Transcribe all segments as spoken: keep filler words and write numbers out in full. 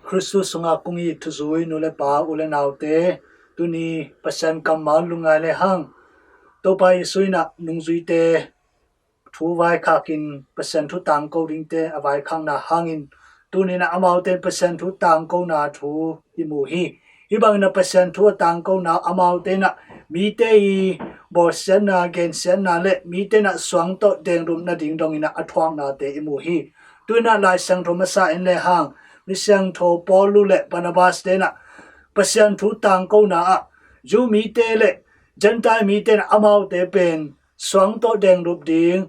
Khristu sungah kong it thuzui nu le pa, u le naute, tuni Pasian kammal lungngai le hang Topa Jesu in ah nungzuite thu vaikhak in Pasian thu tangko dingte a vaikhakna hangin tuni in ah amaute in Pasian thu tangkona thu i mu hi. Hih bangin ah Pasian thu a tangkona amaute in ah mite i bawlsiatna, gensiatna le mite in ah suang tawh denglup nading dongin ah a thuaknate i mu hi. Tu in ah Lai Siangtho masa en le hang, mi siangtho Paul le Barnabas te in ah Pasian thu tangkona ah Jew mite le Gentile mite in ah amaute pen suang tawh denglup ding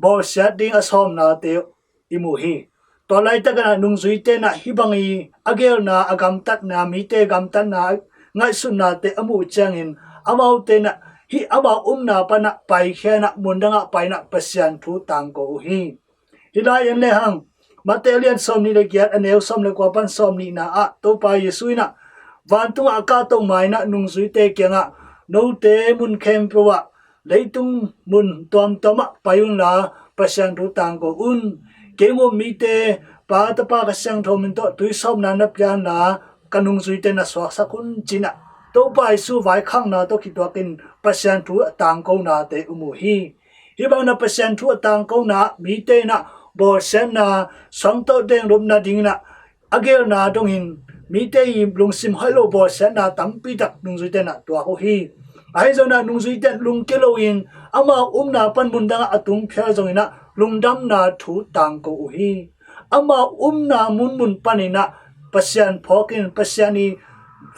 bawlsiat ding a sawmnate i mu hi. Tua laitakin ah nungzuite in ah hih bang i a gelna, a gamtatna, mite gamtatna, ngaihsutnate a muh ciangin amaute in ah hih amau umna pan ah paikhia in ah mundang ah pai in ah Pasian thu tangko uh hi. Hih lai en le hang, Mate a lian sawmnih le giat, a neu sawm le kua pan sawmnihna ah Topa Jesu in ah vantungah a kahtoh ma in ah nungzuite kiangah, note mun khempeuh ah leitung mun tuamtuam ah pai unla Pasian thu tangko un. Kei muh mite Pa, Tapa, Kha Siangtho min tawh tuisawpna na pia unla ka nungzuite na suaksak un, ci in ah Topa Jesu vaikhakna tawh kituakin Pasian thu a tangkonate i mu hi. Hih bangin ah Pasian thu a tangkona ah mite in ah bawlsiatna, suang tawh denglup nading in ah a gelna dongin mite i lungsim hoih lo bawlsiatna tampi tak nungzuite in ah tuak uh hi. Ahi zongin ah nungzuite in lungkia loin amau umna pan mundang ah a tung phial zongin ah lungdamna thu tangko uh hi. Amau umna munmun panin ah Pasian phawkin, Pasian i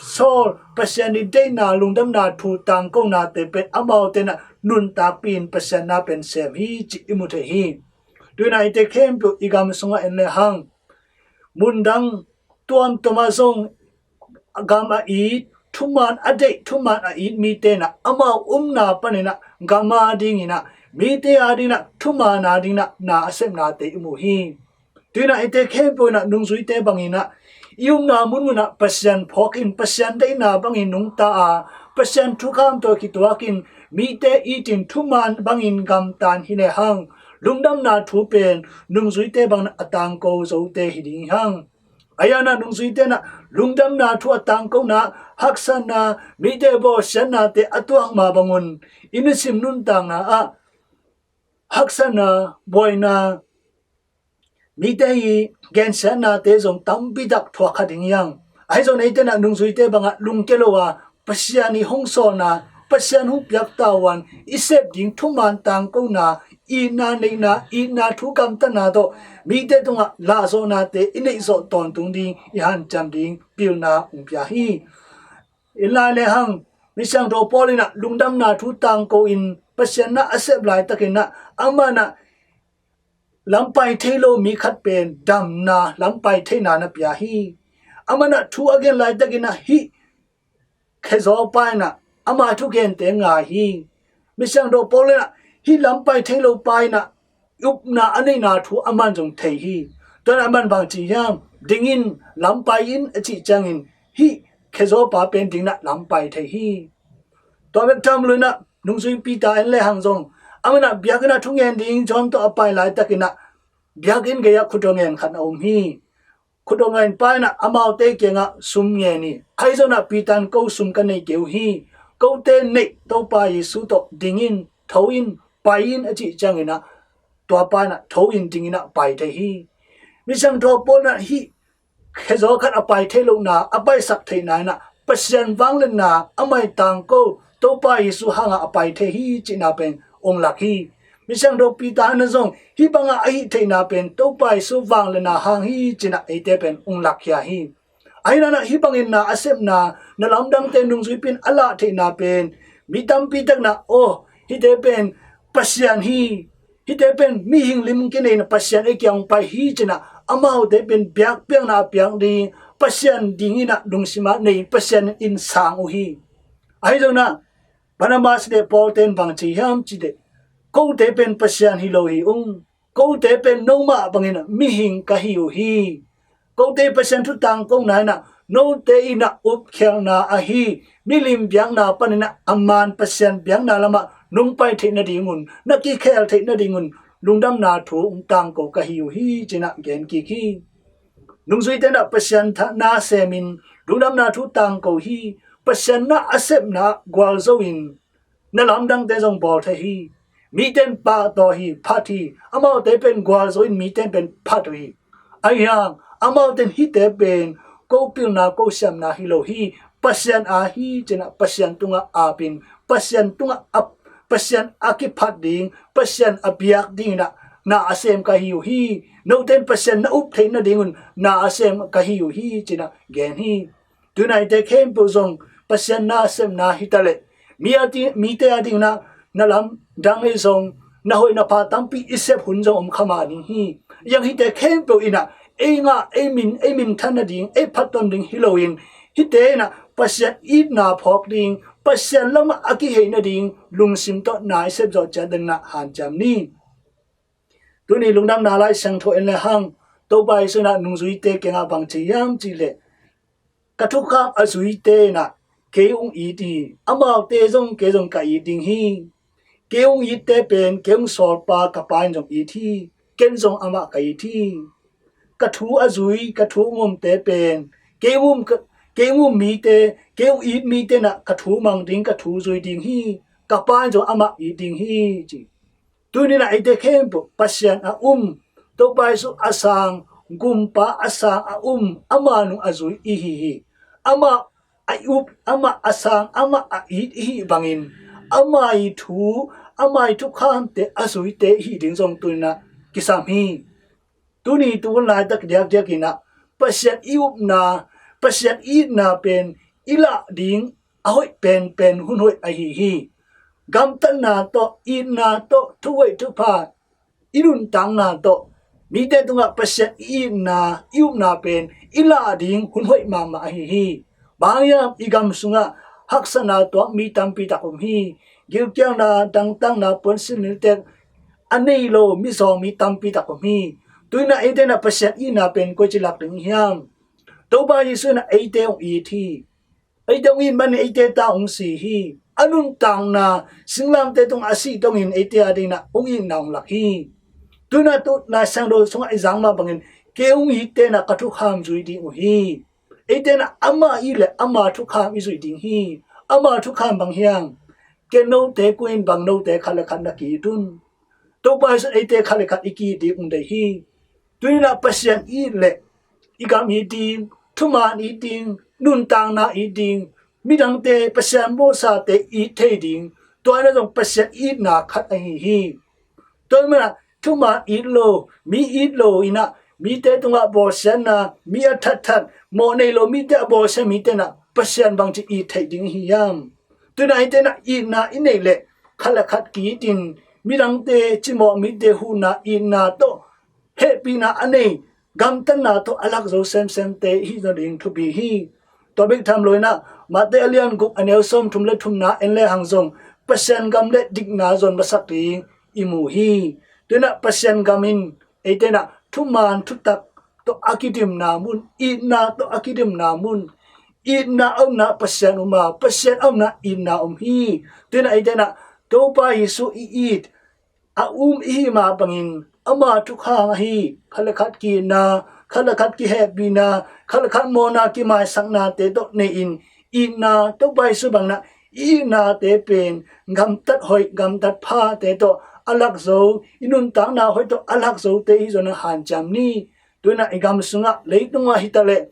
sawl, Pasian i deihna, lungdamna thu tangkonate pen amaute in ah nuntakpih in Pasian na pen sem hi cih i mu thei hi. Tu in ah eite khempeuh i gam sungah en le hang, mundang tuamtuam ah zong gam a it, thuman a deih, thuman a it mite in ah amau umna panin ah gam a dingin ah, mite a dingin ah, thuman a dingin ah na a sepnate i mu hi. Tu in ah eite khempeuh in ah nungzuite bangin ah i umna munmun ah Pasian phawkin, Pasian deihna bangin nungta a, Pasian thukham tawh kituakin mite itin thuman bangin gamtan hi le hang, lungdamna thu pen nungzuite bangin a tangko zote hi ding hi hang. Ahi zongin ah nungzuite in ah lungdamna thu a tangkona, haksatna, mite bawlsiatnate a tuak mah bangun i nisim nuntakna ah haksatna, buaina, mite i gensiatnate zong tampi tak thuak kha ding hi hang. Ahi zongin eite in ah nungzuite bangah lungkia lo a, Pasian i hong sawlna, Pasian hong piak tavuan i sep ding thuman tangkona, itna neihna, itna thu gamtatna tawh mite tungah lahzawhnate i neihzawh tawntung ding, i hanciam ding pilna hong pia hi. En lai le hang, mi siangtho Paul in ah lungdamna thu tangko in Pasian na a sep laitakin ah amah in ah lam pai thei lo mi khat pen damna, lam pai theihna na pia hi. Amah in ah thu a gen laitakin ah hih khezaw pa in ah ama thugente ngai hi. Mi siangtho Paul in ah hih lam pai thei lo pa in ah upna a neihna thu aman zong thei hi. Tua in ah aman bang ci hiam? Ding in, lam pai in, a cih ciangin hih khezaw pa pen ding in ah lam pai thei hi. Tua bek tham lo in ah nungzui Peter en le hang zong, amah in ah biakinn ah thungen ding John tawh a pai laitakin ah biakinn gei ah khutdawh ngen khat a om hi. Khutdawh ngen pa in ah amaute kiangah sum ngen hi. Ahi zongin ah Peter in, ko sum ka nei kei uh hi. Kote neih Topa Jesu tawh ding in, tho in, pai in, a cih ciangin ah tua pa in ah tho in, ding in ah pai thei hi. Mi siangtho Paul in ah hih khezaw khat a pai thei lohna, a paisak theihna in ah Pasian vangliatna, amah i tangko Topa Jesu hangah a pai thei hi cihna pen ong lak hi. Mi siangtho Peter in ah zong hih bangah a hih theihna pen Topa Jesu vangliatna hang hi ci in ah eite pen ong lakkhia hi. Ahi zongin ah hih bangin na a sepna, na lamdangte nungzuipih in a lah theihna pen mi tampi tak in ah, aw, hihte pen Pasian hi, hihte pen mihing lim kineihna Pasian ei kiang pai hi ci in ah amaute pen biakpiakna a piak ding, Pasian ding in ah lungsim ah nei, Pasian in sang uh hi. Ahi zongin ah Barnabas le Paul te in bang ci hiam cih leh, kote pen Pasian hi lo hi ung. Kote pen nomah bangin ah mihing ka hi uh hi. Kote Pasian thu tangkona in ah note in ah upkhialhna ahi milim biakna panin ah a man Pasian biakna lamah nong pai theih nadingun, na kikhel theih nadingun lungdamna thu ong tangko ka hi uh hi ci in ah gen kik hi. Nungzuite in ah Pasian tha na semin lungdamna thu tangko hi. Pasian na a sepna gualzo in na lamdangte zong bawl thei hi. Mite in pahtawi hi, phat hi. Amaute pen gualzo in mite in pen phat uh hi. Ahi hang amaute in hihte pen ko pilna ko siamna hi lo hi. Pasian a hi ci-in ah Pasian tungah apin, Pasian tungah a, Pasian a kiphat ding, Pasian a biak dingin ah na a sem ka hi uh hi. Note in Pasian na up theih nadingun na a sem ka hi uh hi ci-in ah gen hi. Tu-in ah eite khempeuh zong Pasian na a sepna hi ta leh, mi a di, mite a dingin ah na lamdang ei zong, na hoih na pha tampi i sep hun zong om kha mah ding hi. Ahi hang hihte khempeuh in ah ei ngah, ei min, ei minthan nading, ei phattuam ding hi loin, hihte in ah Pasian itna phawk ding, Pasian lamah a kihei nading lungsim tawh na i sep zawh ciat dingin ah hanciam ni. Tuni lungdamna Lai Siangtho en le hang, Topa Jesu in ah nungzuite kiangah bang ci hiam cih leh, ka thukham a zuite in ah kei hong it hi. Amaute zong kei zong ka it ding hi. Kei hong itte pen kei hong sawlpa ka Pa in zong it hi. Ken zong amah ka it hi. Ka thu a zui, ka thu hong umte pen, kei hong um, kei hong um mite, kei hong it mite in ah ka thu mang ding, ka thu zui ding hi. Ka Pa in zong amah it ding hi ci. Tuni in ah eite khempeuh Pasian a um, Topa Jesu a sang, Gumpa a sang a um, ama nung a zui i hi hi. Amah a i up, amah a sang, amah a it i hih bangin, ama i thu, ama i thukhamte a zuite i hih ding zong tuni in ah kisam hi. Tuni tu hun laitak diakdiak in ah Pasian i upna, Pasian i itna pen i lah ding a hoih penpen hun hoih ahi hi. Gamtatna tawh, itna tawh, thuhoih thupha i nuntakna tawh, mite tungah Pasian i itna, i upna pen i lah ding hun hoih mahmah ahi hi. Bang hang hiam, i gam sungah haksatna tuak mi tampi tak om hi. Gilkialna, dangtakna, puansilh niltek a nei lo mi zawng mi tampi tak om hi. Tu-in ah eite in ah Pasian itna pen koici lak ding hiam? Topa Jesu in ah eite hong it hi. Eite hong it manin eite tawh hong si hi. A nuntakna, singlamteh tungah a sih dongin eite a dingin ah hong itna hong lak hi. Tu-in ah tu Lai Siangtho sungah i zak mah bangin, kei hong itte in ah ka thukham zui ding uh hi. Eite in ah ama it leh ama thukham i zuih ding hi. Ama thukham bang hiam? Ken note kung in bang note khat le khat na ki-it un. Topa Jesu in eite khat le khat i ki-it ding hong deih hi. Tuni in ah Pasian it leh i gam it ding, thuman it ding, nuntakna it ding, midangte Pasian mawhsate it thei ding, tua in ah zong Pasian itna khat ahi hi. Tua ahih manin ah thuman it lo, mi it lo in ah, mite tungah bawlsiatna, mi a thatthat, mawh nei lo mite a bawlsiat mite in ah Pasian bangci it theih ding i hi hiam? Tu-in ah eite in ah itna i neih leh khat le khat ki-it in, midangte cimawh, mite huhna, itna tawh hehpihna a nei, gamtatna tawh a lak zo semsemte i hih zaw ding thupi hi. Tua bek tham lo in ah Matthai a lian guk a neu sawmthum le thumna en le hang zong, Pasian gam le dikna zon masak ding i mu hi. Tu-in ah Pasian gam in eite in ah thuman thutak tawh a kidimna mun, itna tawh a kidimna mun, itna a omna Pasian om a, Pasian a omna itna om hi. Tu-in ah eite in ah Topa Jesu i it, a um i hih mah bangin ama thukham ahi, khat le khat ki-itna, khat le khat kihehpihna, khat le khat mawhna kimaisaknate tawh nei-in, itna, Topa Jesu bangin ah i itnate pen gamtat hoih, gamtat phate tawh a lak zo, i nuntakna hoih tawh a lak zote i hi zaw in ah hanciam ni. Tu-in ah i gam sungah, leitungah hi ta leh,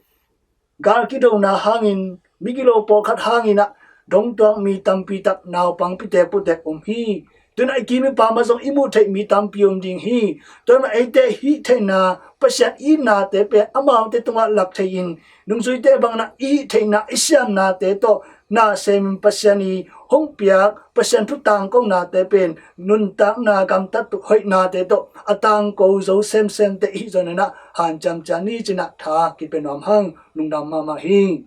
gal kidona hangin, migilo pawlkhat hangin ah dongtuak mi tampi tak, naupang pitek putek om hi. Tu-in ah i kim i pam ah zong i muh theih mi tampi om ding hi. Tua ahih manin eite hih theihna, Pasian itnate pen amaute tungah lak thei-in, nungzuite bangin ah i hih theihna, i siamnate tawh na semin, Pasian i hong piak, Pasian thu tangkonate pen nuntakna, gamtat hoihnate tawh a tangko zo semsemte i hih zaw in ah hanciam ciat ni ci-in ah tha kipia nuam hang. Lungdam mahmah hi.